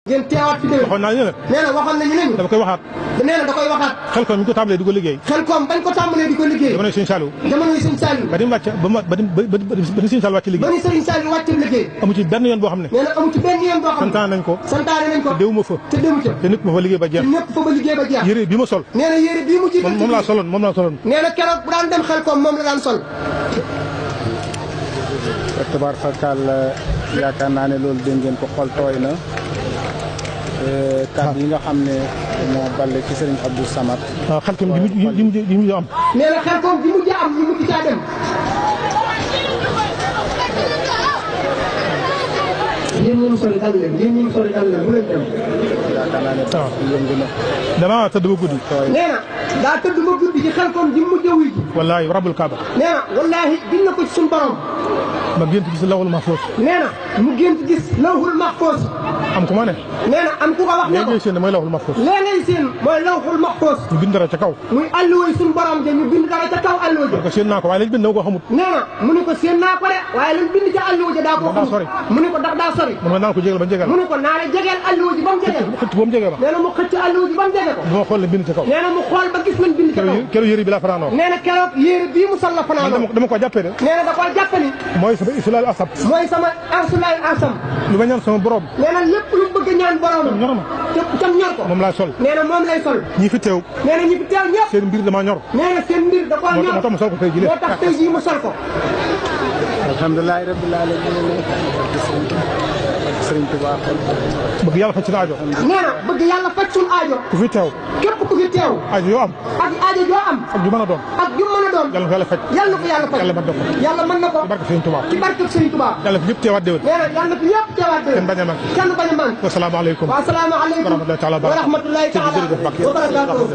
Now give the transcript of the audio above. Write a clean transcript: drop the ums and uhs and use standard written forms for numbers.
ngeen teewaat fi déwén. waxoon naa ñu ne. nee na waxoon nañu ne. dama koy waxaat. nee na da koy waxaat. xel koom bi ñu ko tàmbalee di ko liggéey. xel koom bañ ko tàmbalee di ko liggéey. jamono Sëñ Saliou. jamono Sëñ Saliou. ba ni mu wàcce ba ni Sëñ Saliou wàcce liggéey. ba ni Sëñ Saliou wàcce liggéey. amu ci benn yoon boo xam ne. nee na amu ci benn yoon boo xam ne. santaane nañ ko. santaane nañ ko. te déwuma fa. te déwu ca. te nekk ma fa liggéey ba jeex. te nekk fa ba liggéey ba jeex. yére bi ma sol. nee na yére bii mu jiital. moom laa soloon moom laa soloon. nee na keroog bu daan dem xel koom moom la daan sol. tabaarkalla yaakaar naa ne loolu dégg ngeen ko xol tooy na. kàddu yi nga xam ne moo balle ci Serigne Abdou Samad. waaw xel koom di mujj am. nee na xel koom di mujj am ñu mujj caa dem. yéen ñi mu sori dal leen yéen ñi mu sori dal leen bu leen dem. yaakaar naa ne sax yëngu na. damaa tëdd ba guddi. nee na daa tëdd ba guddi ci xel koom di mujj a wuy ji. wallaahi rabbul kaaba. nee na wallaahi bind na ko ci suñu borom. ma gént gis lawhul mahfuus. nee na mu gént gis lawhul mahfuus. am ku ma ne. nee na am ku ko wax ne ko. léegi seen mooy lawhul mahfuus. léegi seen mooy lawhul mahfuus. ñu bind dara ca kaw. muy alluwa suñu borom ja ñu bind dara ca kaw alluwa ja. ko seen naa ko waaye lañ bind dama ko xamut. nee na mu ne ko seen naa ko de waaye lañ bind ca alluwa ja daa ko xamut. sori. mu ne ko ndax daa sori. mu ne naan ko jégal ba jégal. mu ne ko naa la jegeel alluwa ji ba mu jegeel. xëcc ba mu jege ba. nee na mu xëcc alluwa ji ba mu jege ko. dama xool la bind ca kaw. nee na mu xool ba gis nañ bind ca kaw. keroog yére bi laa fanaanoo. nee na keroog yére bii mu sol la fanaanoo. dama ko jàppee de. nee na da koo jàppali. mooy sama isulal asab. mooy sama arsulay asam. lu ma ñaan sama borom. nee na lépp lu bëgg ñaan borom. ñor ma. te tam ñor ko. moom laa sol. nee na moom lay sol. ñi fi teew. nee na ñi fi teew ñëpp. seen mbir dama ñor. nee na seen mbir da koo ñor. moo tax mu sol ko tey jii moo tax tey jii mu sol ko. alhamdulilah rabbil alamin. Serigne Touba bëgg yàlla faj suñu aajo. nee na bëgg yàlla faj suñu aajo. ku fi teew. képp ku fi teew. aajo yoo am. ak aajo joo am. ak ju mën a doon. ak ju mën a doon. yàlla na ko yàlla faj. yàlla na ko yàlla faj. yàlla mën na ko. yàlla mën na ko. ci barke Serigne Touba. ci barke Serigne Touba. yàlla fi ñëpp teewaat déwén. nee na yàlla fi ñëpp teewaat déwén. kenn bañ a manqué. kenn bañ a manqué. wasalaamaaleykum. wa rahmatulahi taala wa barakatuh.